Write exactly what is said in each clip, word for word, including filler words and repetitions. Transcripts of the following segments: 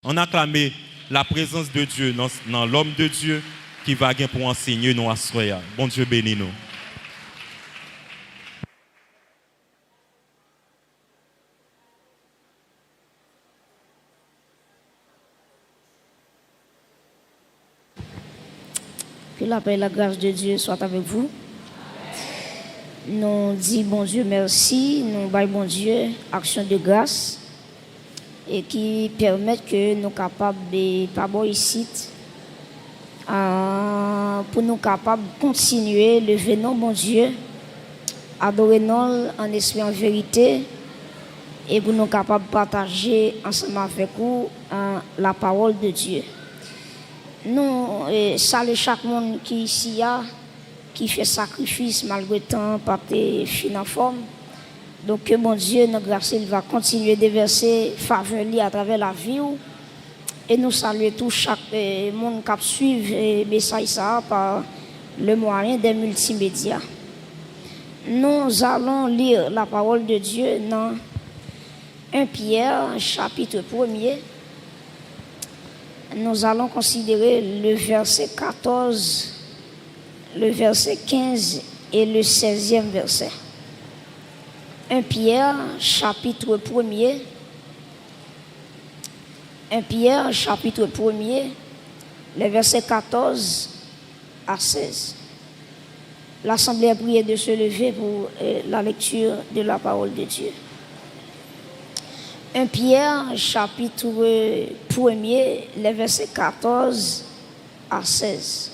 Ann aklame la prezans de Dye nan, nan lòm de Dye ki va gen pou ansenye nou aswè a. Bondye beni nou. Que la paix et la grâce de Dieu soient avec vous. Nou di Bondye mèsi, nou bay Bondye aksyon de gras e ki pèmèt ke nou kapab, e, pa bò isit, a, pou nou kapab kontinye leve non Bondye, adore non l an espri, an verite, e pou nou kapab pataje ansanm avèk ou, a, la parole de Dieu. Nou, e, salye chak moun ki isi a, ki fè sakrifis malgre tan an pa te fin anfòm. Donk, ke Bondye, nan gras li, va kontinye devèse favè li atravè lavi w. E nou salye tou chak, e, moun k ap swiv, e, mesaj sa a pa le mwayen dè miltimedya. Nous allons lire la parole de Dieu nan un Pierre, chapitre premier. Nous allons considérer le verset quatorze, le verset quinze et le seizième verset. Un Pierre, chapitre premier. Un Pierre, chapitre premier, les versets quatorze à seize. L'assemblée est priée de se lever pour, euh, la lecture de la parole de Dieu. Un Pierre, chapitre premier, les versets quatorze à seize.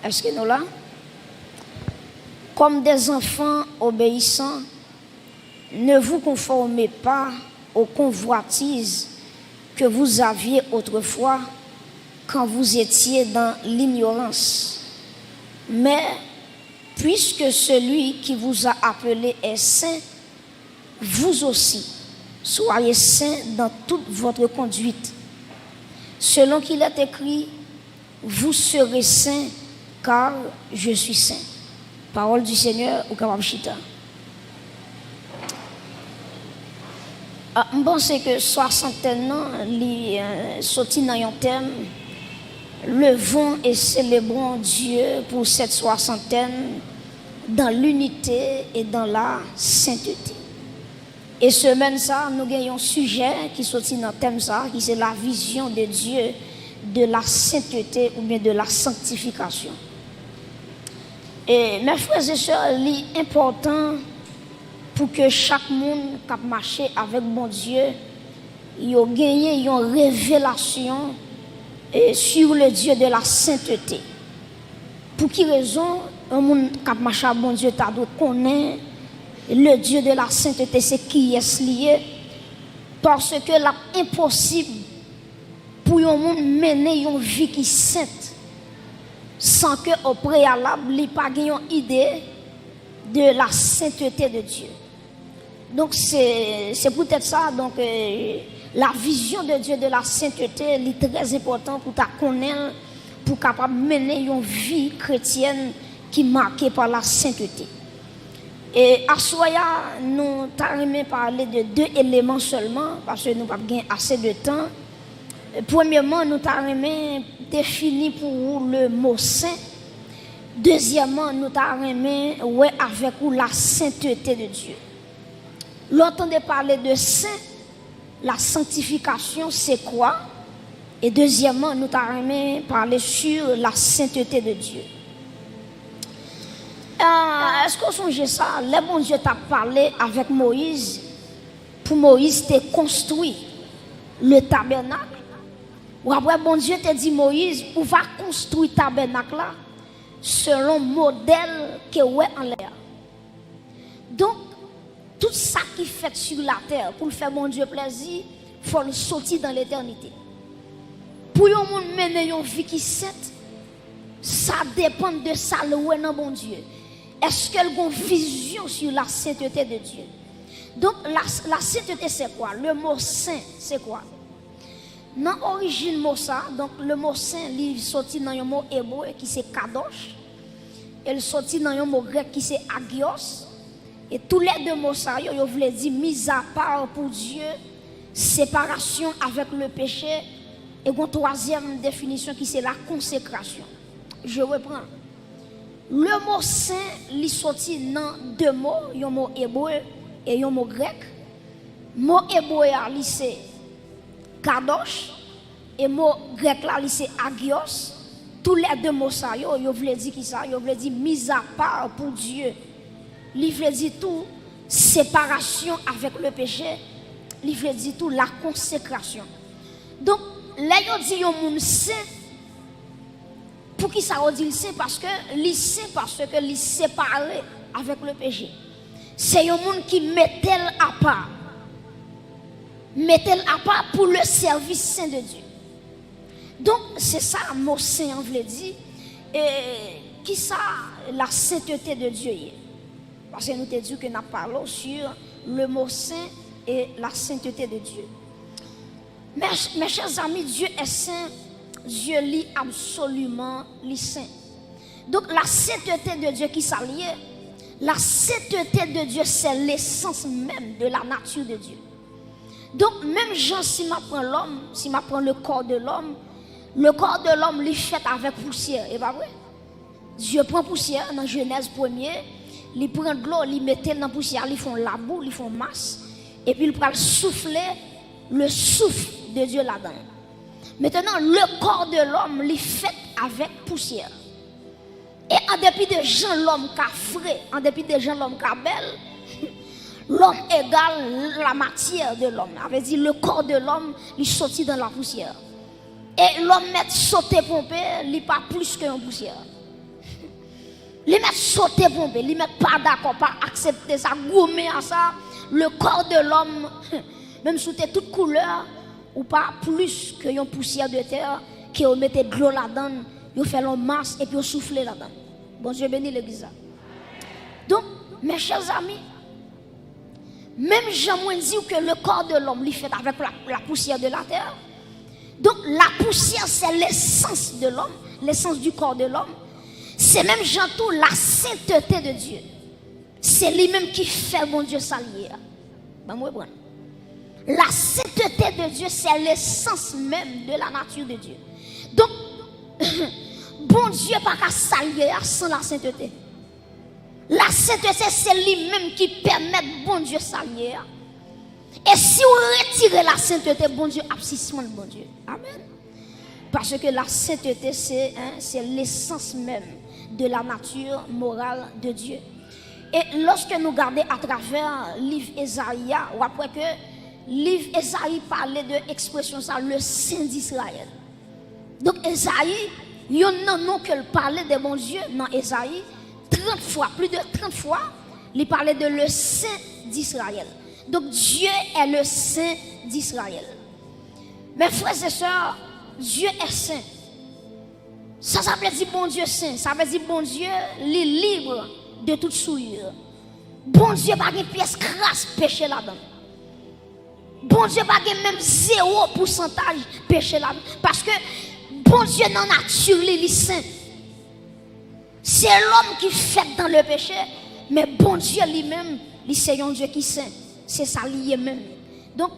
Est-ce que nous là? Comme des enfants obéissants, ne vous conformez pas aux convoitises que vous aviez autrefois quand vous étiez dans l'ignorance. Mais puisque celui qui vous a appelé est saint, vous aussi, soyez saints dans toute votre conduite. Selon qu'il est écrit, vous serez saints, car je suis saint. Parole du Seigneur, ou kapab chita. Ah, m panse ke swasantèn nan, li, euh, soti nan yon tèm, Levons et célébrons Dieu pour cette soixantaine dans l'unité et dans la sainteté. E semèn sa, nou gen yon sijè ki soti nan tèm sa, ki se la vision de Dieu de la sainteté oubyen de la sanctification. E, mes frères et sœurs, li enpòtan pou ke chak moun k ap mache avèk Bondye, yo genyen yon revelasyon, e, sur le Dieu de la sainteté. Pou ki rezon yon moun k ap mache ak Bondye ta dwe konnen le Dieu de la sainteté se kiyès li ye? Paske l ap enposib pou yon moun mennen yon vi ki sent san ke o preyalab li pa gen yon ide de la sainteté de Dieu. Donk, se, se poutèt sa, donk, euh, la vision de Dieu de la sainteté, li trè enpòtan pou ta konnen l, pou kapab mennen yon vi kretyèn ki make pa la sainteté. E aswè a, nou ta renmen pale de de eleman sèlman, paske nou p ap gen ase de tan. Premyèman, nou ta renmen defini pou ou le mo sen. Dezyèmman, nou ta renmen wè avèk ou la sainteté de Dieu. Lè w tande pale de sen, la sanctification, c'est quoi? E dezyèmman, nou ta renmen pale sur la sainteté de Dieu. Ah, èske w sonje sa? Lè Bondye t ap pale avèk Moyiz, pou Moyiz te konstwi le tabènak, w ap wè Bondye te di Moyiz, ou va konstwi tabènak la selon modèl ke w wè anlè a. Donk, tout sa ki fèt sur la terre pou l fè Bondye plèzi, fò l soti dans l'éternité. Pou yon moun mennen yon vi ki sent, sa depann de sa l wè nan Bondye. Èske l gon vizyon sur la sainteté de Dieu? Donk, la, la sainteté, c'est quoi? Le mot saint, c'est quoi? Nan orijin mo sa, donk, le mo sen, li soti nan yon mo ebre ki se kadosh, e l soti nan yon mo grèk ki se agios. E toulède mo sa yo, yo vle di mis à part pour Dieu, Separasyon avèk le peche, e gon twazyèm definisyon ki se la konsekrasyon. Je reprends. Le mo sen, li soti nan de mo, yon mo ebre e yon mo grèk. Mo ebre a, li se kadosh, e mo grèk la, li se agios. Tou lè de mo sa yo, yo vle di ki sa? Yo vle di mizapa pou Dye. Li vle di tou separasyon avèk le peche. Li vle di tou la konsekrasyon. Donk, lè yo di yon moun sen, poukisa yo di l sen? Paske li sen, paske li separe avèk le peche. Se yon moun ki mete l apa. Mete l apa pou le sèvis sen de Dye. Donk, se sa mo sen an vle di. E kisa la sentete de Dye ye? Paske nou te di ke n ap pale sur le mot saint et la sainteté de Dieu. Mes, mes chers amis, Dieu est saint, Dieu li absoliman li sen. Donk, la sainteté de Dieu, kisa l ye? La sainteté de Dieu, c'est l'essence même de la nature de Dieu. Donk, menm jan si m ap pran lòm, si m ap pran le corps de l'homme, le corps de l'homme, li fèt avèk pousyè, e pa vre? Dye pran pousyè nan Jenèz premye, li pran dlo, li mete l nan pousyè, li fè yon labou, li fè yon mas, epi l pral soufle le souffle de Dieu ladan l. Maintenant, le corps de l'homme, li fèt avèk pousyè. E an depi de jan lòm ka fre, an depi de jan lòm ka bèl, l'homme égale la matière de l'homme. Sa vle di, le corps de l'homme, li soti dans la poussière. E lòm mèt sote ponpe, li pa plis ke yon pousyè. Li mèt sote ponpe, li mèt pa dakò, pa aksepte sa, goumen a sa, le corps de l'homme, menm si w te tout koulè, ou pa plis ke yon pousyè de tè, ke yo mete dlo ladan l, yo fè l yon mas, epi yo soufle ladan l. Bondye beni legliz la. Donk, mes chers amis, menm jan mwen di w ke le corps de l'homme, li fèt avèk la, la poussière de la terre. Donk, la poussière, c'est l'essence de l'homme, l'essence du corps de l'homme. Se menm jan tou la sainteté de Dieu. Se li menm ki fè Bondye sa l ye a. Ban m reprann. La sainteté de Dieu, c'est l'essence même de la nature de Dieu. Donk, Bondye pa ka sa l ye a san la sainteté. La sainteté, se li menm ki pèmèt Bondye sa l ye a. E si w retire la sainteté, Bondye ap sispann Bondye. Amen. Parce que la sainteté, c'est, hein, c'est l'essence même de la nature morale de Dieu. E lòske nou gade atravè liv Ezayi a, w ap wè ke liv Ezayi pale de ekspresyon sa, le Saint d'Israël. Donk, Ezayi, youn nan non ke l pale de Bondye nan Ezayi, trant fwa, plis de trant fwa, li pale de le Saint d'Israël. Donk, Dieu est le Saint d'Israël. Mes frères et sœurs, Dieu est saint. Sa, sa vle di Bondye sen. Sa vle di Bondye, li lib de tout souillure. Bondye pa gen pyès kras peche ladan l. Bondye pa gen menm zewo pousantaj peche ladan l. Paske Bondye nan nati li, li sen. Se lòm ki fèt dans le péché, men Bondye li menm, li se yon Dye ki sen. Se sa li ye menm. Donk,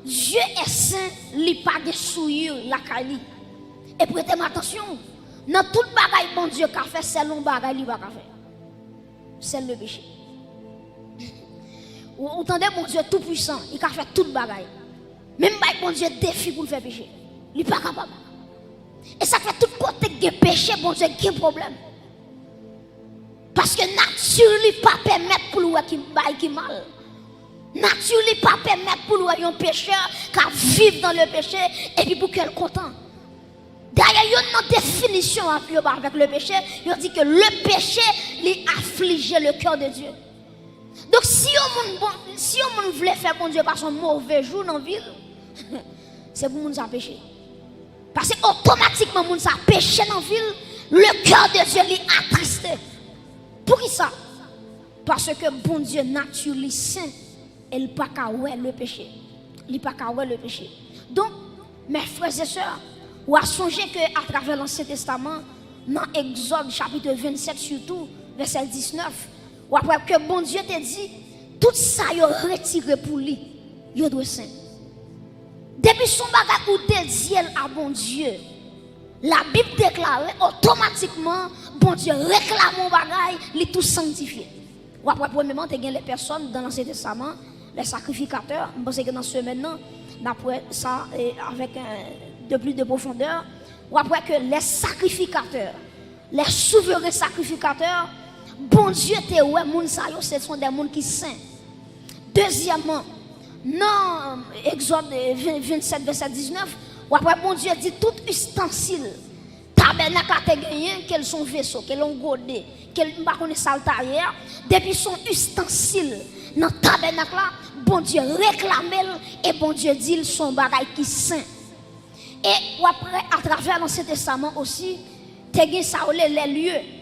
Dye est saint, li pa gen souillure lakay li. E prete m atansyon, nan tout bagay Bondye ka fè, sèl yon bagay li pa ka fè. Sèl le péché. Ou, ou tande Bondye tou pwisan, li ka fè tout bagay. Men m bay Bondye defi pou l fè peche. Li pa kapab. E sa k fè tout kote k gen peche, Bondye gen pwoblèm. Paske nati li pa pèmèt pou l wè ki bay ki mal. Nati li pa pèmèt pou l wè yon pechè ka viv dans le péché epi pou kè l kontan. Dayè, youn nan definisyon yo ba avèk le péché, yo di ke le péché, li aflije le cœur de Dieu. Donk, si yon moun, bon, si yon moun vle fè Bondye pase yon move jou nan vi l, se pou moun sa peche. Paske otomatikman moun sa peche nan vi l, le cœur de Dieu li atriste. Poukisa? Paske Bondye nati li sen. E l pa ka wè le péché. Li pa ka wè le péché. Donk, mes frères et sœurs, w a sonje ke atravè Lansyen Testaman, nan Egzòd chapit vennsèt sitou, vèsè diznèf, w ap wè ke Bondye te di, tout sa yo retire pou li, yo dwe sen. Depi se yon bagay ou dedye l a Bondye, Labib deklare otomatikman Bondye reklame yon bagay, li tou sanktifye. W ap wè premyeman, te gen les personnes dans l'Ancien Testament, les sacrificateurs. M panse ke nan semèn nan, n ap wè sa eh, avec eh, de plus de profondeur. W ap wè ke les sacrificateurs, les souverains sacrificateurs, Bondye te wè moun sa yo, se son de moun ki sen. Dezyèmman, nan Egzòd eh, ven- vennsèt, vèsè diznèf, w ap wè Bondye di tout istansil tabènak la te genyen, ke l se yon veso, ke l yon gode, ke l m pa konnen sa l ta ye a, depi se yon istansil nan tabènak la, Bondye reklame l e Bondye di l se yon bagay ki sen. E w ap wè atravè Ansyen Testaman osi, te gen sa yo rele les lieux.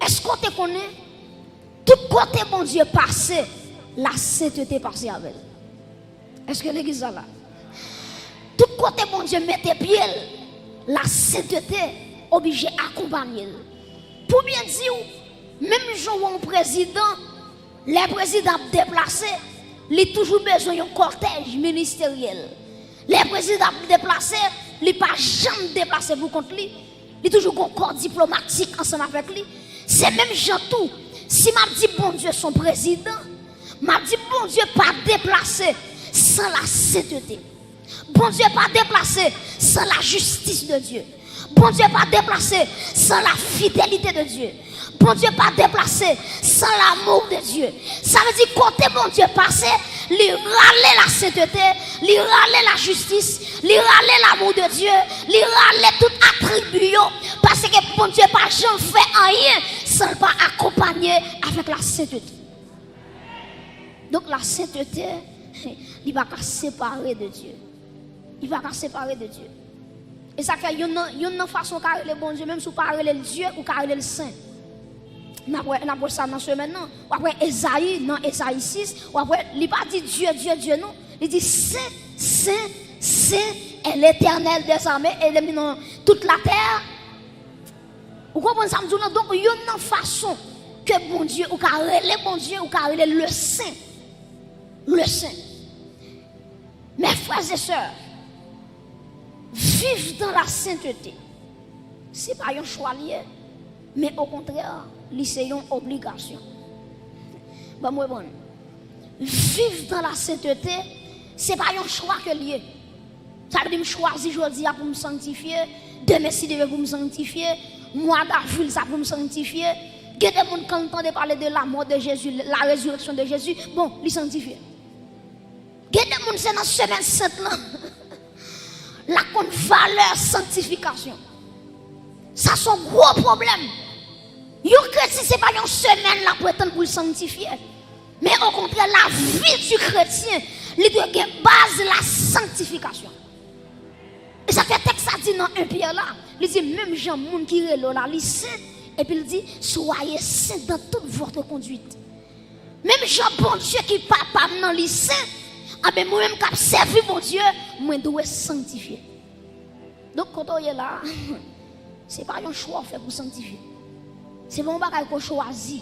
Èske w te konnen tout kote Bondye pase, lasentete pase avè l? Èske legliz la la? Tout kote Bondye mete pye l, lasentete oblije akonpanye l. Pou byen di w, menm jan w wè yon prezidan, lè prezidan ap deplase, li toujou bezwen yon kòtèj ministeryèl. Lè prezidan ap deplase, li pa janm deplase pou kont li. Li toujou gon kò diplomatik ansanm avèk li. Se menm jan tou, si m ap di Bondye se yon prezidan, m ap di Bondye pa deplase san lasentete. Bondye pa deplase san lajistis de Dye. Bondye pa deplase san lafidelite de Dye. Bondye pa deplase san l'amour de Dieu. Sa vle di kote Bondye pase, li rale lasentete, li rale lajistis, li rale l'amour de Dieu, li rale tout atribi yo, paske Bondye pa janm fè anyen san l pa akonpanye avèk lasentete. Donk lasentete, li pa ka separe de Dye. Li pa ka separe de Dye. E sa k fè yonn nan, yonn nan fason w ka rele Bondye, menm si w pa rele l Dye, ou ka rele l Sen. N ap wè, n ap wè sa nan semèn nan. W ap wè Ezayi, nan Ezayi sis, w ap wè, li pa di Dye, Dye, Dye, non. Li di Sen, Sen, Sen est l'Éternel des armées, e li nan tout latè. Ou konprann sa m di w lan? Donk, yonn nan fason ke Bondye, ou ka rele Bondye, ou ka rele l le Sen. Le Sen. Mes frères et sœurs, vivre dans la sainteté, se pa yon chwa li ye, men okontrè, li se yon obligasyon. Ban m reprann. Vivre dans la sainteté, se pa yon chwa ke l ye. Sa vle di m chwazi jodi a pou m sanktifye, demen si Dye vle pou m sanktifye, mwa d'avril sa pou m sanktifye. Gen de moun kan l tande pale de la mort de Jésus, la résurrection de Jésus, bon, li sanktifye. Gen de moun se nan semèn sent lan l ap konn valè sanktifikasyon. Sa se yon gwo pwoblèm. Yon kretyen se pa yon semèn l ap pretann pou l sanktifye. Men okontrè, lavi di kretyen, li dwe gen baz la sanktifikasyon. E sa fè tèks la di nan en Pyè la, li di menm jan moun ki rele w la, li sen, epi l di, soyez saints dans toute votre conduite. Menm jan Bondye ki papa m nan li sen, anben mwen menm k ap sèvi Bondye, mwen dwe sanktifye. Donk kote w ye la, se pa yon chwa w fè pou sanktifye. Se pa yon bagay ke w chwazi.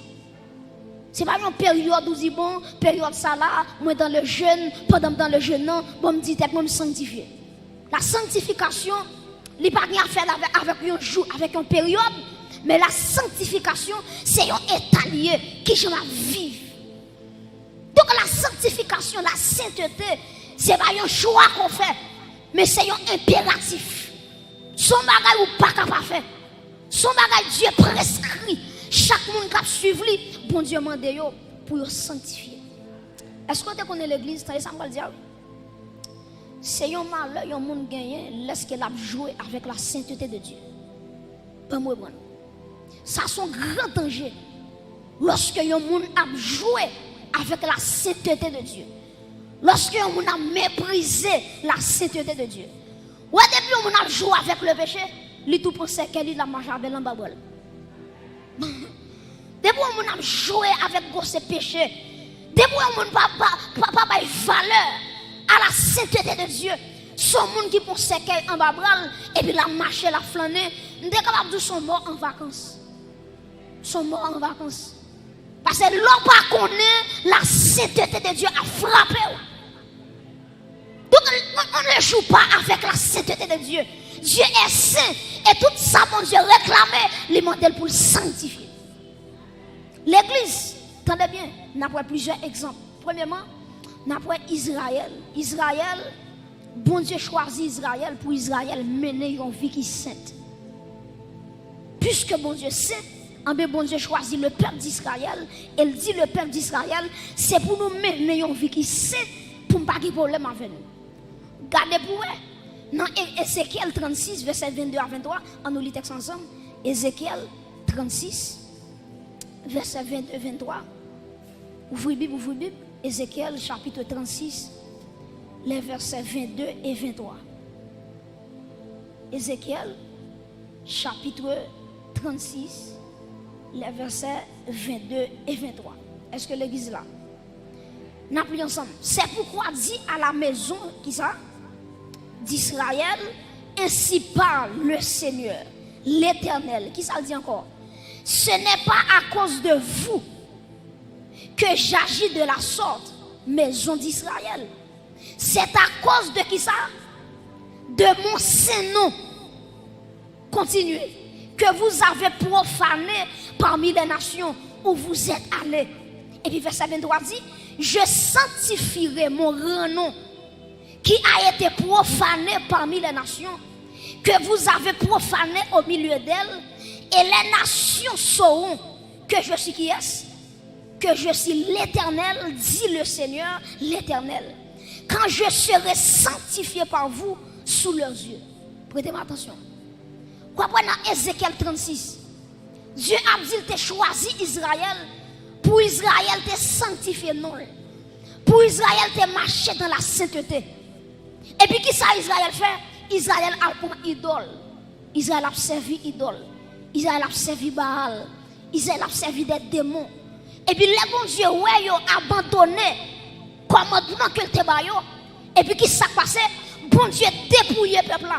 Se pa yon peryòd ou di, bon, peryòd sa la, mwen dans le jeûne, pandan m dans le jeûne nan, bon, m di tèt mwen m sanktifye. La sanktifikasyon, li pa gen afè avè, avèk yon jou, avèk yon peryòd, men la sanktifikasyon, se yon eta li ye, kijan m ap viv. Donk la sanktifikasyon, la sentete, se pa yon chwa ke w fè, men se yon enperatif. Se yon bagay ou pa ka pa fè. Se yon bagay Dye preskri. Chak moun k ap swiv li, Bondye mande yo pou yo sanktifye. Èske w te konnen legliz, tande sa m pral di a wi. Se yon malè yon moun genyen lèske l ap jwe avèk la sentete de Dye. Ban m reprann. Sa se yon gran danje. Lòske yon moun ap jwe avèk la sentete de Dye. Lòske yon moun ap meprize la sentete de Dye. Wè depi yon moun ap jwe avèk le peche, li tou pran sèkèy li, l ap mache avè l anba bra l. Depi yon moun ap jwe avèk gwosè peche, depi yon moun pa, pa, pa, pa bay valè a la sentete de Dye, se yon moun ki pran sèkèy anba bra l, epi l ap mache, l ap flannen, m te kapab di w se yon mò an vakans. Se yon mò an vakans. Paske lè w pa konnen, la sentete de Dye ap frape w. Donk, On ne joue pas avec la sainteté de Dieu. Dieu est saint. E tout sa Bondye reklame, li mande l pou l sanktifye. Legliz, tande byen, n ap wè plizyè egzanp. Premyèman, n ap wè Izrayèl. Izrayèl, Bondye chwazi Izrayèl pou Izrayèl mennen yon vi ki sent. Piske Bondye sen, anben Bondye chwazi le pèp d'Izrayèl, e l di le pèp d'Izrayèl, se pou nou mennen yon vi ki sen, pou m pa gen pwoblèm avè nou. Gade pou wè, nan E- Ezekyèl trannsis, vèsè vennde a venntwa, ann nou li tèks ansanm. Ezekyèl trannsis, vèsè vennde, venntwa. Ouvri Bib, ouvri Bib. Ezekyèl chapit trannsis, lè vèsè vennde e venntwa. Ezekyèl chapit trannsis, lè vèsè vennde e venntwa. Èske legliz la? N ap li ansanm. C'est pourquoi dis à la maison, kisa? D'Israël, ainsi parle le Seigneur, l'Éternel. Kisa l di ankò? Ce n'est pas à cause de vous que j'agis de la sorte, maison d'Israël. C'est à cause de kisa? De mon saint nom. Continuez. Que vous avez profané parmi les nations où vous êtes allés. Epi vèsè venntwa di, je sanctifierai mon grand nom qui a été profané parmi les nations, que vous avez profané au milieu d'elles, et les nations sauront que je suis qui est? Que je suis l'Éternel, dit le Seigneur, l'Éternel, quand je serai sanctifié par vous sous leurs yeux. Prete m atansyon. W ap wè nan Ezekyèl trannsis, Dye ap di l te chwazi Izrayèl pou Izrayèl te sanktifye non l, pou Izrayèl te mache dans la sainteté. Epi kisa Izrayèl fè? Izrayèl al pran idòl. Izrayèl ap sèvi idòl. Izrayèl ap sèvi Baal. Izrayèl ap sèvi de demon. Epi lè Bondye wè yo abandone kòmandman ke l te ba yo, epi ki sa k pase? Bondye depouye pèp la.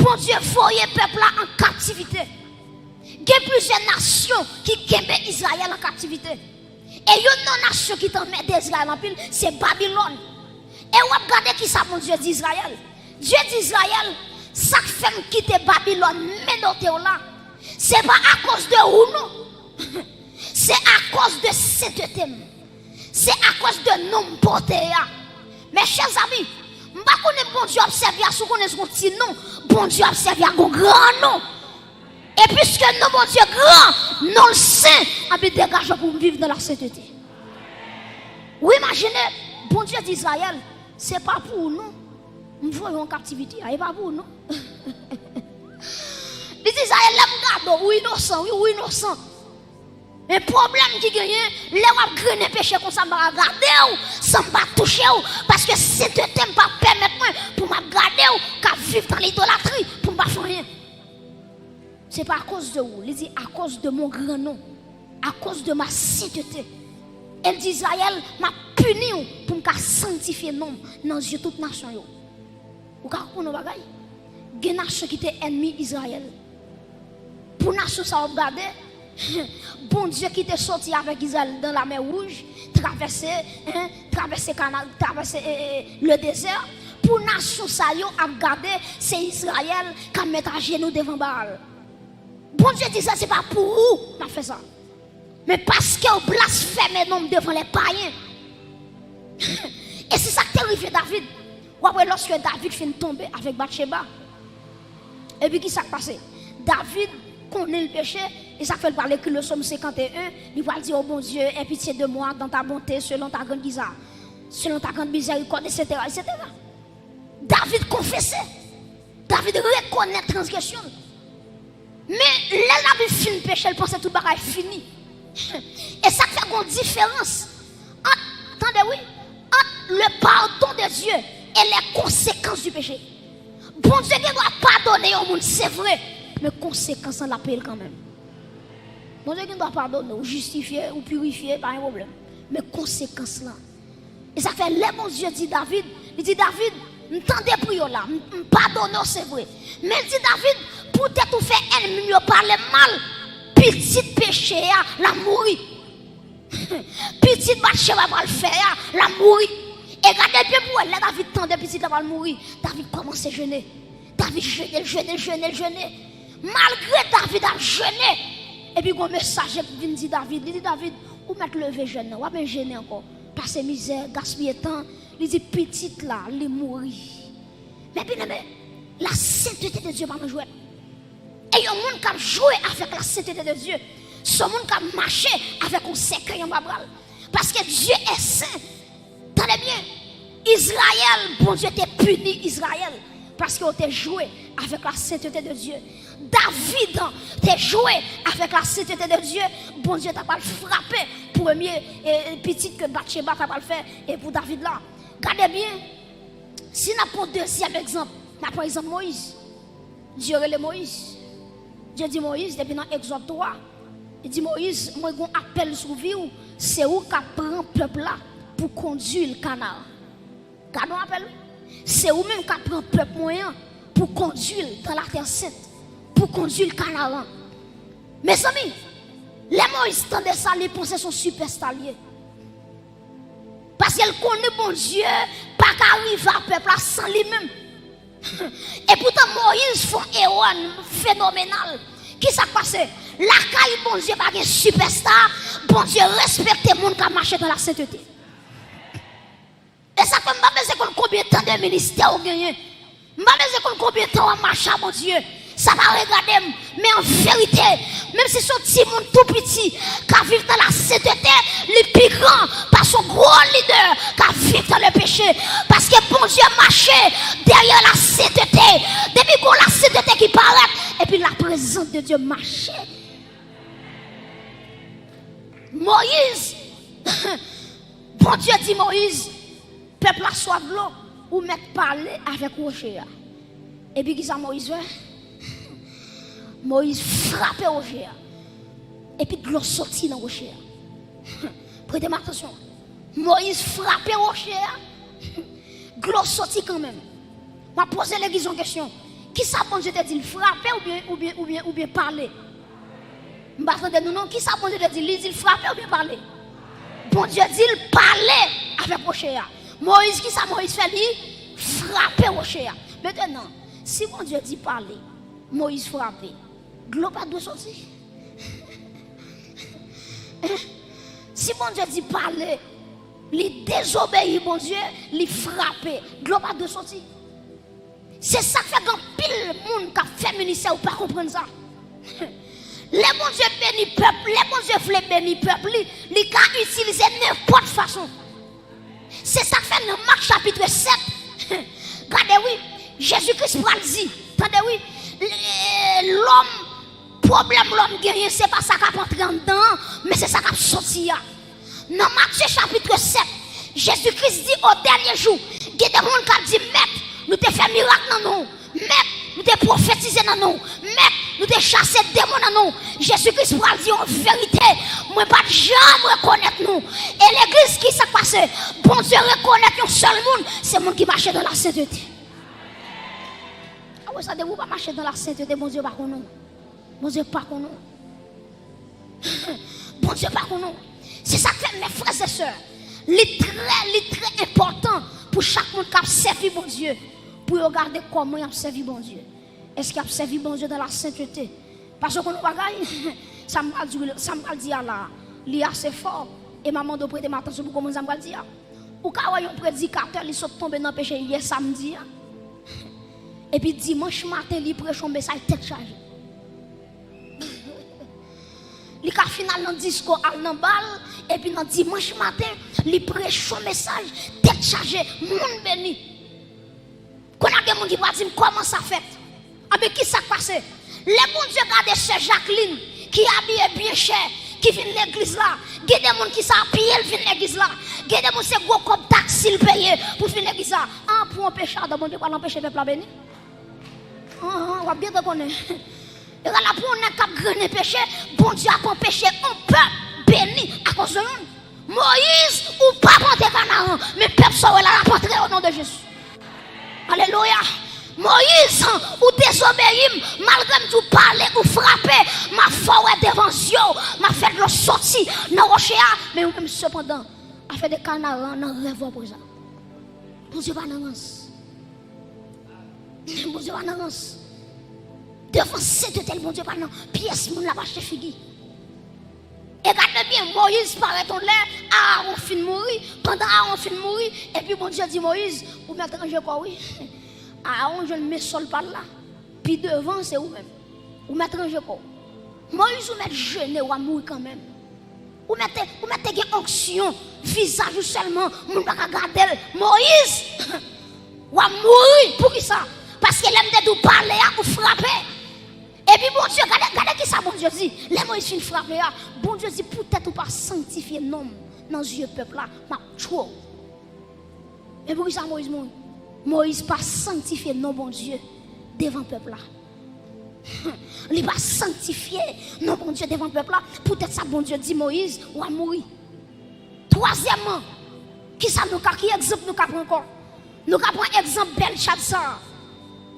Bondye voye pèp la an kaptivite. Gen plizyè nasyon ki kenbe Izrayèl an kaptivite. E youn nan nasyon ki t anmède Izrayèl anpil, se Babilòn. E w ap gade kisa Bondye di Izrayèl. Dye di Izrayèl, sa k fè m kite Babilòn menote w la, se pa akoz de ou non. Se akoz de sentete m. Se akoz de non m pote a. Mes chers amis, m pa konnen Bondye w ap sèvi a, si w konnen se yon ti non, Bondye w ap sèvi a gon gran non. E piske non Bondye gran, non l sen, anben degaje w pou m viv nan la sentete. Ou imajine, Bondye di Izrayèl, se pa pou ou non. M voye w an kaptivite a, e pa pou ou non. Li di Izrayèl, lè m gade w, ou inosan, wi, ou inosan. Men pwoblèm ki genyen, lè w ap grennen peche konsa, m pa ka gade w san m pa touche w, paske sentete m pa pèmèt mwen pou m ap gade w k ap viv nan lidolatri pou m pa fè anyen. Se pa akoz de ou, li di akoz de mon gran non, akoz de ma sentete. E l di Izrayèl, m ap pini w pou m ka sanktifye non m nan zye tout nasyon yo. Ou ka konprann yon bagay? Gen nasyon ki te ènmi Izrayèl. Pou nasyon sa w ap gade, Bondye ki te soti avèk Izrayèl nan Lamè Wouj, travèse, en, travèse kanal, travèse, e, e, le dezè, pou nasyon sa yo ap gade, se Izrayèl k ap met ajenou devan Baal. Bondye di sa, se pa pou ou m ap fè sa. Men paske w blasfeme non m devan lè payen. E se sa k te rive David. W ap wè lòske David fin tonbe avèk Batcheba. Epi ki sa k pase? David konnen l peche, e sa k fè l pral ekri le sòm senkant e en, li pral di, "O Bondye, aie pitié de moi dans ta bonté, selon ta grande giza, selon ta grande miséricorde, et cetera, et cetera." David konfese. David rekonèt transgresyon l. Men lè David fin peche, l panse tout bagay fini. E sa k fè gon diferans ant, tande wi, ant le pardon de Dieu et les conséquences du péché. Bondye gen dwa padone yon moun, se vre, men konsekans lan l ap peye l kanmenm. Bondye gen dwa padone w, jistifye, ou pirifye, pa gen pwoblèm. Men konsekans lan. E sa fè lè Bondye di David, li di, "David, m tande priyè w la, m, m padone w, se vre. Men," l di, "David, poutèt ou fè ènmi m yo pale m mal, pitit peche a, l ap mouri." Pitit Batcheba pral fè a, l ap mouri. E gade byen pou wè, lè David tande pitit la pral mouri, David kòmanse jene. David jene, l jene, l jene, l jene. Malgre David ap jene, epi gon mesaje vin di David, li di David, ou mèt leve jèn nan, w ap jene ankò. Pase mizè, gaspiye tan, li di pitit la, li mouri. Men byeneme, la sentete de Dye pa nan jwèt. E yon moun k ap jwe avèk la sentete de Dye, se yon moun k ap mache avèk yon sèkèy anba bra l. Paske Dye è sen. Tande byen, Izrayèl, Bondye te pini Izrayèl paske yo te jwe avèk la sentete de Dye. David te jwe avèk la sentete de Dye, Bondye ta pral frape premye e, pitit ke Batcheba ta pral fè e pou David la. Gade byen, si n ap pran dezyèm egzanp, n ap pran egzanp Moyiz. Dye rele Moyiz. Dye di Moyiz, depi nan Egzòd twa, li di Moyiz, mwen gon apèl sou vi w, se ou k ap pran pèp la pou kondui l Kanaran. Gade yon apèl, wi. Se ou menm k ap pran pèp mwen an pou kondui l dans la terre sainte, pou kondui l Kanaran. Mezanmi, lè Moyiz tande sa, li panse se yon sipèsta l ye. Paske l konnen Bondye pa ka rive a pèp la san li menm. Epoutan, Moyiz fè yon erè fenomenal. Kisa k pase? Lakay Bondye pa gen sipèsta, Bondye respekte moun k ap mache dans la sainteté. E sa fè m pa bezwen konn konbyen tan de ministè ou genyen. M pa bezwen konn konbyen tan w ap mache a Bondye. Sa pa regade m. Men an verite, menm si se yon timoun tou piti k ap viv nan lasentete, li pi gran pase yon gwo lidè k ap viv nan lepeche. Paske Bondye mache dèyè lasentete. Depi gon lasentete ki parèt, epi laprezans de Dye mache. Moyiz, Bondye di Moyiz, pèp la swaf dlo, ou mèt pale avèk woche a. Epi kisa Moyiz fè? Moyiz frape woche a. Epi dlo soti nan woche a. Prete m atansyon. Moyiz frape woche a. Dlo soti kanmenm. M ap poze legliz yon kesyon. Kisa Bondye te di l, frape oubyen, oubyen, oubyen, oubyen pale? M pa tande nou non. Kisa Bondye te di l? Li di l frape oubyen pale? Bondye di l pale avèk woche a. Moyiz, kisa Moyiz fè? Li frape woche a. Mentenan, si Bondye di pale, Moyiz frape, dlo pa dwe soti? Si Bondye di pale, li dezobeyi Bondye, li frape, dlo pa dwe soti? Se sa k fè gen anpil moun k ap fè ministè, ou pa konprann sa. Lè Bondye beni pèp, lè Bondye vle beni pèp li, li ka itilize nenpòt fason. Se sa k fè nan Mak chapit sèt, gade wi, Jezi Kris pral di, tande wi, lòm, pwoblèm lòm genyen, se pa sa k ap antre anndan an, men se sa k ap soti a. Nan Matye chapit sèt, Jezi Kris di, o dènye jou, gen de moun k ap di, Mèt, nou te fè mirak nan non w. Mèt, nou te pwofetize nan non w. Mèt, nou te chase demon nan non w. Jezi Kris pral di yon verite, mwen pa t janm rekonèt nou. E legliz, kisa k pase? Bondye rekonèt yon sèl moun, se moun ki mache dans la sainteté. A wè sa, depi w pa mache dans la sainteté, Bondye pa konnen w. Bondye pa konnen w. Bondye pa konnen w. Se sa k fè, mes frères et sœurs, li trè, li trè enpòtan pou chak moun k ap sèvi Bondye, pou yo gade kòman y ap sèvi Bondye. Èske y ap sèvi Bondye dans la sainteté? Paske w konn yon bagay, sa m pral di, sa m pral di a la, li ase fò, e m ap mande w prete m atansyon pou w konprann sa m pral di a. Ou ka wè yon predikatè, li sot tonbe nan peche yè samdi a, epi dimanch maten, li preche yon mesaj tèt chaje. Li ka fin al nan disko, al nan bal, epi nan dimanch maten, li preche yon mesaj tèt chaje, moun beni. Kounye a gen moun ki pral di m, kòman sa fèt? Anben, kisa k pase? Lè Bondye gade sè Jacqueline, ki abiye byen chè, ki vin legliz la, gen de moun ki se a pye l vin legliz la, gen de moun se gwo kòb taksi l peye pou vin legliz la. An, pou anpeche adan, Bondye pral anpeche pèp la beni? An, an, w ap byen konnen. Egal a pou yon nèg k ap grennen peche, Bondye ap anpeche yon pèp beni akoz de youn. Moyiz, ou p ap antre Kanaran, men pèp sa w wè la, l ap antre o non de Jezi. Alelouya. Moyiz, ou dezobeyi m, malgre m di w pale, ou frape, m ap fè w wè devan zye w, m ap fè dlo soti nan woche a, men ou menm sepandan, afè de Kanaran nan rèv w ap wè sa. Bondye pa nan rans. Bondye pa nan rans. Devan sentete l, Bondye pa nan pyès moun l ap achte figi. E gade byen, Moyiz parèt yon lè, Aawon fin mouri. Pandan Aawon fin mouri, epi Bondye di Moyiz, ou mèt ranje kò w wi. Aawon jwenn men sòl pa l la. Pi devan, se ou menm. Ou mèt ranje kò w. Moyiz, ou mèt jene, w a mouri kanmenm. Ou mèt, ou mèt te gen onksyon, vizaj ou sèlman, moun pa ka gade l. Moyiz, w a mouri. Poukisa? Paske lè m te di w pale a, ou frape. Epi Bondye, gade, gade kisa Bondye di. Lè Moyiz fin frape a, Bondye di, poutèt ou pa sanktifye non m nan zye pèp la, m ap tchwe w. Men poukisa Moyiz mouri? Moyiz pa sanktifye non Bondye devan pèp la. Li pa sanktifye non Bondye devan pèp la. Poutèt sa Bondye di Moyiz, w a mouri. Twazyèmman, kisa nou ka, ki egzanp nou ka pran ankò? Nou ka pran egzanp Bèlchadza.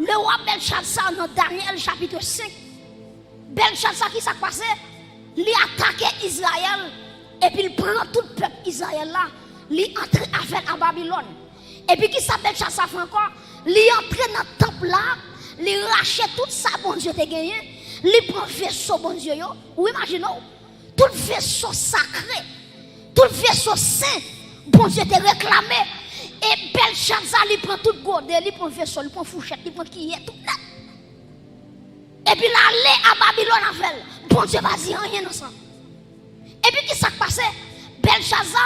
Lewa Bèlchadza nan Danyèl chapit senk. Bèlchadza, kisa k pase? Li atake Izrayèl, epi l pran tout pèp Izrayèl la, li antre avè l a Babilòn. Epi kisa Bèlchadza fè ankò? Li antre nan tanp la, li rache tout sa Bondye te genyen, li pran veso Bondye yo. Ou imajine w, tout veso sakre, tout veso sen, Bondye te reklame. E Bèlchadza, li pran tout gode, li pran veso, li pran fouchèt, li pran kiyè, tout nèt. Epi l ale a Babilòn avè l. Bondye pa di anyen nan sa. Epi kisa k pase? Bèlchadza,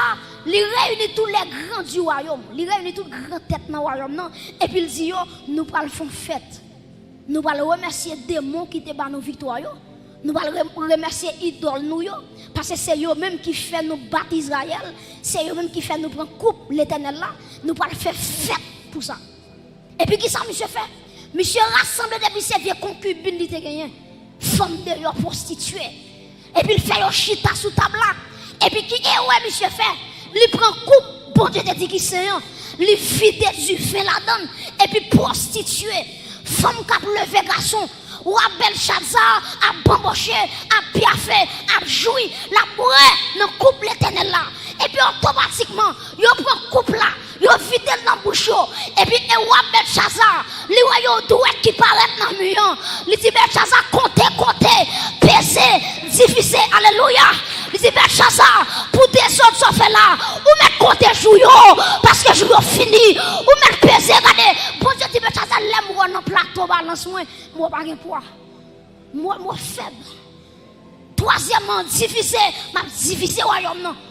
li reyini tous les grands du royaume. Li reyini tout gran tèt nan wayòm nan. Epi l di yo, nou pral fè yon fèt. Nou pral remèsye demon ki te ba nou viktwa yo. Nou pral re-, remèsye idòl nou yo. Paske se yo menm ki fè nou bat Izrayèl. Se yo menm ki fè nou pran koup Letènèl la. Nou pral fè fèt pou sa. Epi kisa misye fè? Misye rasanble depi se vye konkibin li te genyen. Fanm deyò, pwostitye. Epi l fè yo chita sou tab la. Epi ki erè misye fè? Li pran koup Bondye te di ki sen an. Li vide diven ladan l. Epi pwostitye, fanm k ap leve gason, wa Bèlchadza ap banboche, ap pyafe, ap jwi, l ap bwè nan koup Letènèl la. Epi otomatikman, yo pran koup la, yo vide l nan bouch yo. Epi e wa Bèlchadza, li wè yon dwèt ki parèt nan mi an. Li di Bèlchadza, konte, konte, peze, divize. Alelouya. Li di Bèlchadza, pou dezòd sa w fè la, ou mèt konte jou yo, paske jou yo fini. Ou mèt peze, gade. Bondye di Bèlchadza, lè m wè w nan plato balans mwen, m wè w pa gen pwa. M wè, m wè w fèb. Twazyèmman, divize, m ap divize wayòm nan.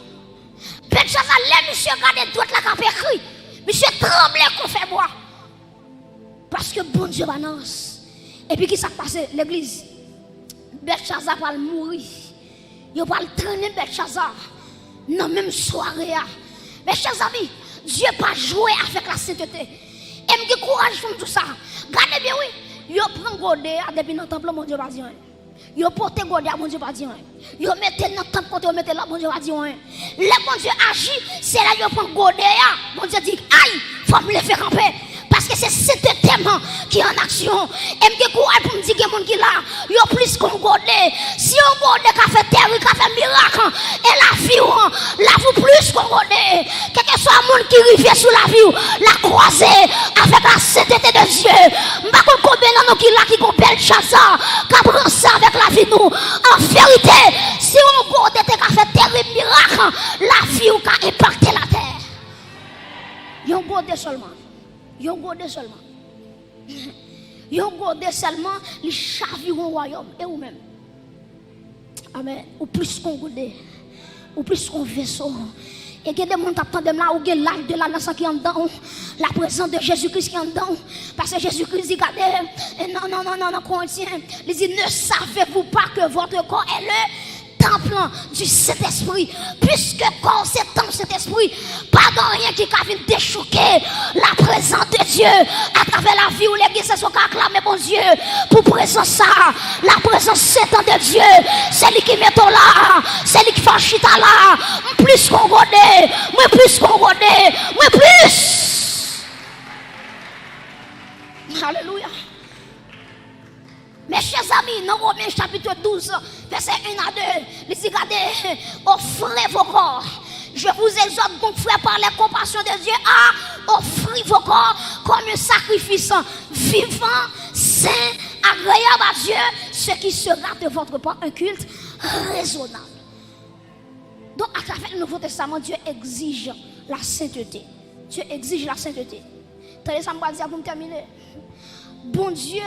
Bèlchadza, lè misye gade dwèt la k ap ekri, misye tranble kon fè bwa. Paske Bondye pa nan rans. Epi kisa k pase, legliz? Bèlchadza pral mouri. Yo pral trennen Bèlchadza nan menm sware a. Men chè zanmi, Dye pa jwe avèk la sentete. E m gen kouraj pou m di w sa. Gade byen wi, yo pran gode a depi nan tanp lan, Bondye pa di anyen. Yo pote gode a, Bondye pa di anyen. Yo mete l nan tanp kote yo mete l la, Bondye pa di anyen. Lè Bondye aji, se lè yo pran gode a, Bondye di, ay, fò m leve kanpe. Paske se sentete m ki an aksyon. E m gen kouraj pou m di gen moun ki la, yo plis ke yon gode. Si yon gode ka fè tèri, ka fè mirak, e lavi w, lavi w plis ke yon gode. Kèlkeswa moun ki rive sou lavi w, l a kwaze avèk la sentete de Dye. M pa konn konbyen nan nou ki la ki gon Bèlchadza k ap ranse avèk lavi nou. An verite, si yon gode te ka fè tèri mirak, lavi w ka enpakte latè. Yon gode sèlman. Yon gode sèlman. Yon gode sèlman, li chavire yon wayòm. E ou menm? Amèn. Ou plis ke yon gode. Ou plis ke yon veso. E gen de moun k ap tande m la, ou gen l'âge de la nation ki anndan w. La présence de Jésus-Christ ki anndan w. Paske Jezi Kris di, gade, e nan, nan, nan, nan, nan Korentyen, li di, ne savez-vous pas que votre corps est le temple du Saint-Esprit? Piske kò w se tanp Sentespri, pa gen anyen ki ka vin dechouke la prezans de Dye atravè lavi w. Legliz, èske w ka aklame Bondye pou prezans sa a? La prezans sent de Dye, se li ki mete w la, se li ki fè w chita la. M plis ke yon gode, mwen plis ke yon gode, mwen plis. Alelouya. Mes chers amis, nan Women chapit douz, vèsè en a de, li di, gade, offrez vos corps, Je vous exhorte donc, frères, par les compassions de Dieu, à offrir vos corps comme un sacrifice vivant, saint, agréable à Dieu, ce qui sera de votre part un culte raisonnable. Donk, atravè le Nouveau Testament, Dieu exige la sainteté. Dieu exige la sainteté. Tande sa m pral di a pou m tèmine. Bondye,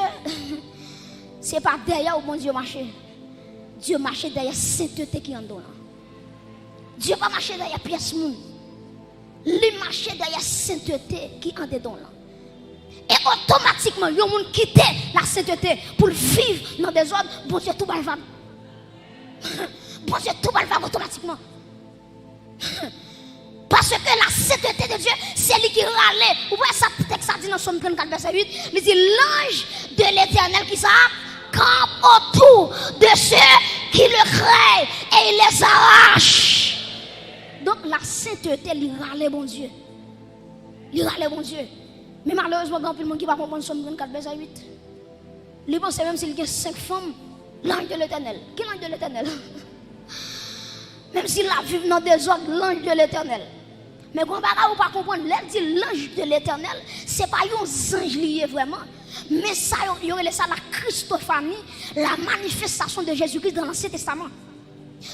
se pa dèyè w Bondye mache. Dye mache dèyè sentete ki anndan w lan. Dye pa mache dèyè pyès moun. Li mache dèyè sentete ki andedan w lan. E otomatikman, yon moun kite lasentete pou l viv nan dezòd, Bondye tou ba l vag. Bondye tou ba l vag otomatikman. Paske la sainteté de Dieu, se li ki rale. Ou wè sa tèks sa di nan Sòm trannkat vèsè uit, li di, l'ange de l'Éternel ki sa? Campe autour de ceux qui le craignent et il les arrache. Donk, la sainteté, li rale Bondye. Li rale Bondye. Men malerezman, gen anpil moun ki pa konprann Sòm trannkat vèsè uit. Li panse menm si l gen senk fanm, l'ange de l'Éternel. Ki l'ange de l'Éternel? Menm si l ap viv nan dezòd, l'ange de l'Éternel. Men gon bagay ou pa konprann, lè l di l'ange de l'Éternel, se pa yon zanj li ye vrèman. Men sa yo, yo rele sa la Christophanie, la manifestation de Jésus-Christ dans l'Ancien Testament.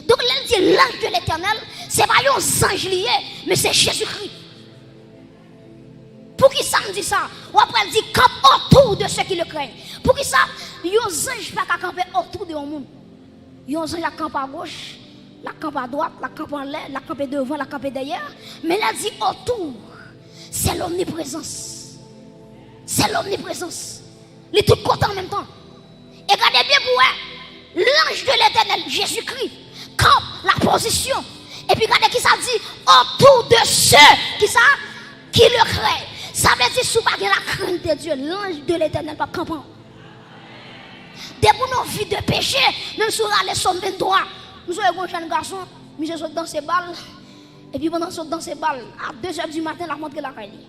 Donk, lè l di l'ange de l'Éternel, se pa yon zanj li ye, men se Jezikri. Poukisa m di sa? W ap wè l di, campe autour de ceux qui le craignent. Poukisa yon zanj pa ka kanpe otou de yon moun? Yon zanj ap kanpe agoch, l ap kanpe adwat, l ap kanpe anlè, l ap kanpe devan, l ap kanpe dèyè. Men lè l di autour, se l'omniprésence. Se l'omniprésence. Li tout kote an menm tan. E gade byen pou wè, l'ange de l'Éternel, Jezikri, kanpe la pozisyon. Epi gade kisa l di, autour de ceux, kisa? Qui le craignent. Sa vle di, si w pa gen la crainte de Dieu, l'ange de l'Éternel p ap kanpe w. Depi w nan vi de peche, menm si w rale Sòm venntwa, m sonje gon jèn gason, misye sot danse bal, epi pandan l sot danse bal, a de zè di maten, l ap rantre lakay li.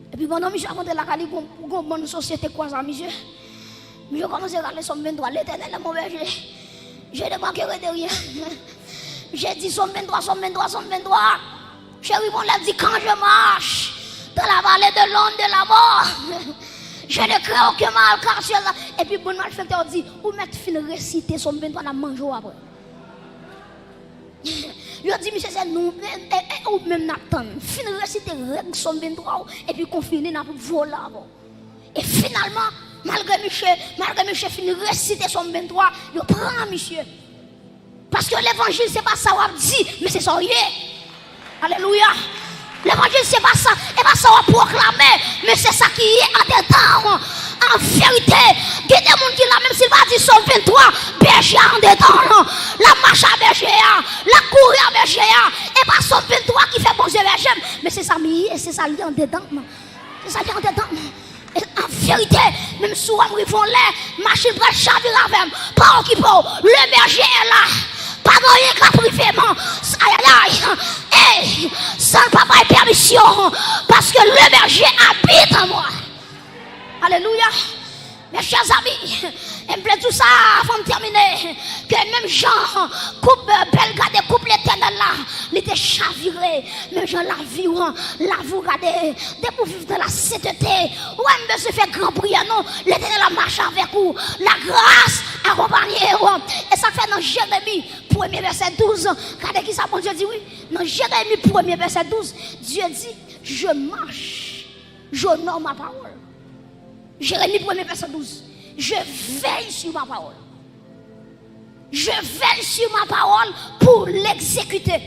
Epi pandan misye ap rantre lakay li, gon, gon bann sosyete kwaze a misye. Misye kòmanse rale Sòm venntwa, L'Éternel est mon berger, je ne manquerai de rien. Misye di Sòm venntwa, Sòm venntwa, Sòm venntwa. Cheri, bon, lè di, quand je marche dans la vallée de l'ombre de la mort, je ne crains aucun mal, car tu es là. Epi bann malfektè yo di, ou mèt fin resite Sòm venntwa, n ap manje w apre. Yo di misye se nou, e, e, e ou menm n ap tann. Fin resite règ Sòm venntwa w, epi konfini, n ap vole avè w. E finalman, malgre misye, malgre misye fin resite Sòm venntwa, yo pran misye. Paske levanjil se pa sa w ap di, men se sa w ye. Alelouya. Levanjil se pa sa, e pa sa w ap pwoklame, men se sa ki ye andedan w. An verite, gen de moun ki la, menm si l pa di Sòm venntwa, bèje a andedan l. L ap mache a bèje a, l ap kouri a bèje a. E pa Sòm venntwa ki fè Bondye bèje m, men se sa m ye, se sa l ye andedan m. Se sa ki andedan m. E an verite, menm si w wè m rive yon lè, machin pral chavire avè m. Pa okipe w. Le berger est là. Pa gen anyen k ap rive m. Ayayay. Ey, san l pa bay pèmisyon. Paske le berger habite en moi. Alelouya. Mes chers amis, e m vle di w sa avan m tèmine, ke menm jan koup, bèl gade koup Letènèl la, li te chavire, menm jan lavi w, lavi w gade, depi w viv nan lasentete, ou pa menm bezwen fè gran priyè non, Letènèl ap mache avèk ou, lagras akonpanye w. E sa k fè nan Jeremi, premye vèsè douz, gade kisa Bondye di wi, nan Jeremi premye vèsè douz, Dye di, je marche, j'honore ma parole. Jeremi premye vèsè douz. Je veille sur ma parole. Je veille sur ma parole pour l'exécuter.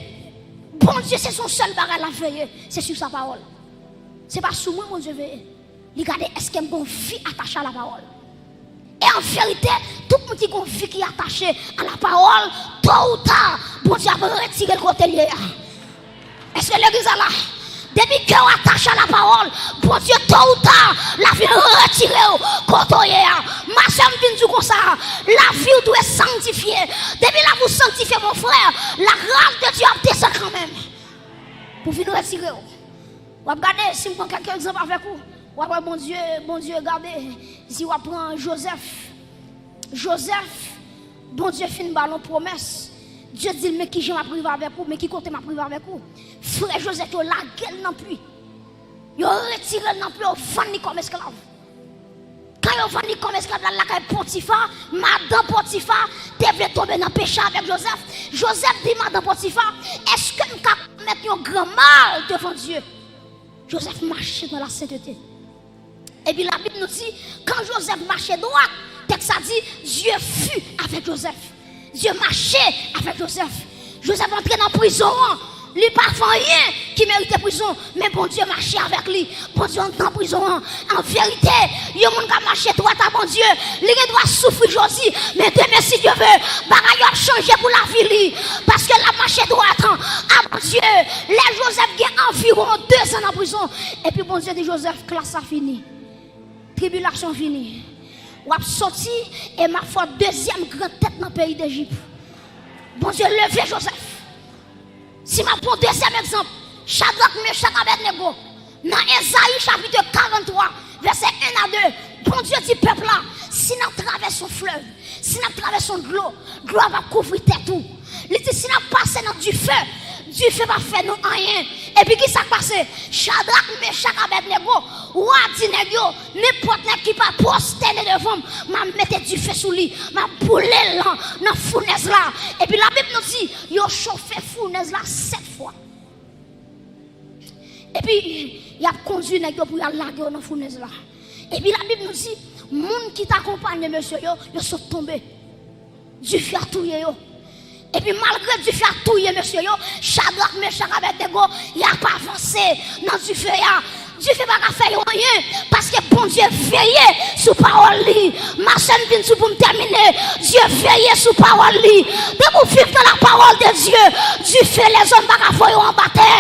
Bondye, se son sèl bagay l ap veye, se sou sa pawòl. Se pa sou mwen Bondye veye. Li gade èske m gon vi atache a la pawòl. E an verite, tout moun ki gon vi ki atache a la pawòl, to ou ta, Bondye ap retire l kote l ye a. Èske legliz la la? Depi kè w atache a la pawòl, Bondye, to ou ta, l ap vin retire w kote w ye a. Ma sè, m vin di w konsa, lavi w dwe sanktifye. Depi lavi w sanktifye, mon frè, la gras de Dye ap desann kanmenm pou vin retire w. W ap gade, si m pran kèk egzanp avèk ou, w ap wè Bondye, Bondye gade, si w ap pran Jozèf. Jozèf, Bondye fin ba l yon pwomès. Dye di l, men ki jan m ap rive avèk ou, men ki kote m ap rive avèk ou. Frè Jozèf yo lage l nan pwi. Yo retire l nan pwi, yo vann li kòm esklav. Kan yo vann li kòm esklav, l al lakay Potifa, madan Potifa te vle tonbe nan peche avèk Jozèf. Jozèf di madan Potifa, èske m ka komèt yon gran mal devan Dye? Jozèf mache nan lasentete. Epi Labib nou di, kan Jozèf mache dwat, tèks sa di, Dye fut avèk Jozèf. Dye mache avèk Jozèf. Jozèf antre nan prizon an. Li pa fè anyen ki merite prizon, men Bondye mache avèk li. Bondye anndan prizon an. An verite, yon moun k ap mache dwat a Bondye, li gen dwa soufri jodi, men demen, si Dye ve, bagay yo ap chanje pou lavi li. Paske l ap mache dwat a Bondye. Lè Jozèf gen anviwon dezan nan prizon, epi Bondye di Jozèf, klas la fini. Tribilasyon fini. W ap soti e m ap fè w dezyèm gran tèt nan peyi Dejip. Bondye leve Jozèf. Si m ap pran dezyèm egzanp, Chadrak, Mechak, Abèdnego, nan Ezayi chapit karanntwa, vèsè en a de, Bondye di pèp la, si n ap travèse yon flèv, si n ap travèse yon dlo, dlo a p ap kouvri tèt ou. Li di, si n ap pase nan dife, dife p ap fè nou anyen. Epi ki sa k pase? Chadrak, Mechak, Abèdnego, wa di nèg yo, nenpòt nèg ki pa pwostène devan m, m ap mete dife sou li, m ap boule l nan, nan founèz la. Epi Labib nou di, yo chofe founèz la sèt fwa. Epi, y ap kondui nèg yo pou y al lage yo nan founèz la. Epi Labib nou di, moun ki t akonpanye mesye yo, yo sot tonbe. Dife a touye yo. Epi malgre dife a touye mesye yo, Chadrak, Mechak, Abèdnego, y ap avanse nan dife a. Dife pa ka fè yo anyen, paske Bondye veye sou pawòl li. Mache m vin sou pou m tèmine. Dye veye sou pawòl li. Depi w viv nan lapawòl de Dye, dife lèzòm pa ka voye w anba tè.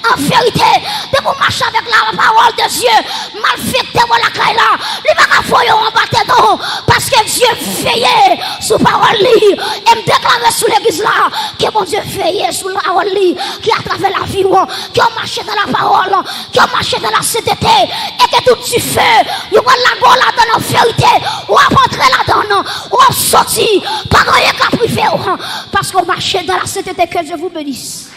An verite, depi w mache avèk lapawòl de Dye, malfektè bò lakay la, li pa ka voye w anba tè non, paske Dye veye sou pawòl li. E m deklare sou legliz la, ke Bondye veye sou pawòl li, ke atravè lavi w, ke w mache nan lapawòl, ke w mache nan lasentete, e ke tout dife yo pral lage w ladan l an verite, w ap antre ladan l, w ap soti, pa gen anyen k ap rive w, paske w mache nan lasentete. Que Dieu vous bénisse.